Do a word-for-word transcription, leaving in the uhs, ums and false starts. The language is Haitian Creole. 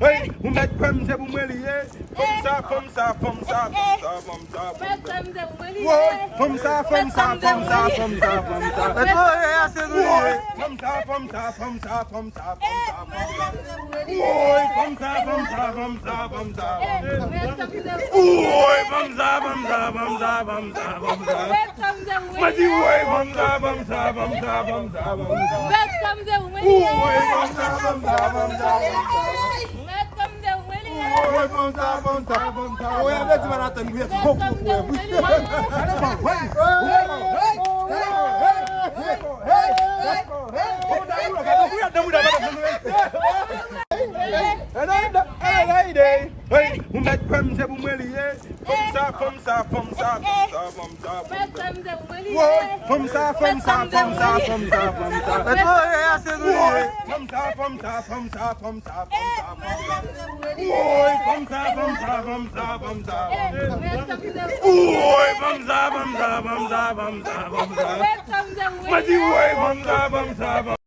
Hey, ou mèt kwè m se pou mwen li ye. Fanm sa, fanm sa, fanm sa, fanm sa, fanm sa, fanm sa. Woy, fanm sa, fanm sa, fanm sa, fanm sa, fanm sa. Woy, fanm sa, fanm sa, fanm sa, fanm sa, fanm sa, fanm sa. Woy, fanm sa, fanm sa, fanm sa, fanm sa, fanm sa. Woy, fanm sa, fanm sa, fanm sa, fanm sa, fanm sa. Mwen di woy, fanm sa, fanm sa, fanm sa, fanm sa, fanm sa. Woy, fanm sa, fanm sa, fanm sa, fanm sa. Woy, fanm sa, fanm sa, fanm sa. Woy, avèti Manhattan, wi, twò gwo pou wè, wi. Hey, ou mèt kwè m se pou mwen li ye. Fanm sa, fanm sa, fanm sa, fanm sa, fanm sa, fanm sa. Woy, fanm sa, fanm sa, fanm sa, fanm sa, fanm sa. Woy, fanm sa, fanm sa, fanm sa, fanm sa, fanm sa, fanm sa. Woy, fanm sa, fanm sa, fanm sa, fanm sa, fanm sa. Woy, fanm sa, fanm sa, fanm sa, fanm sa, fanm sa. Mwen di woy, fanm sa, fanm sa, fanm sa.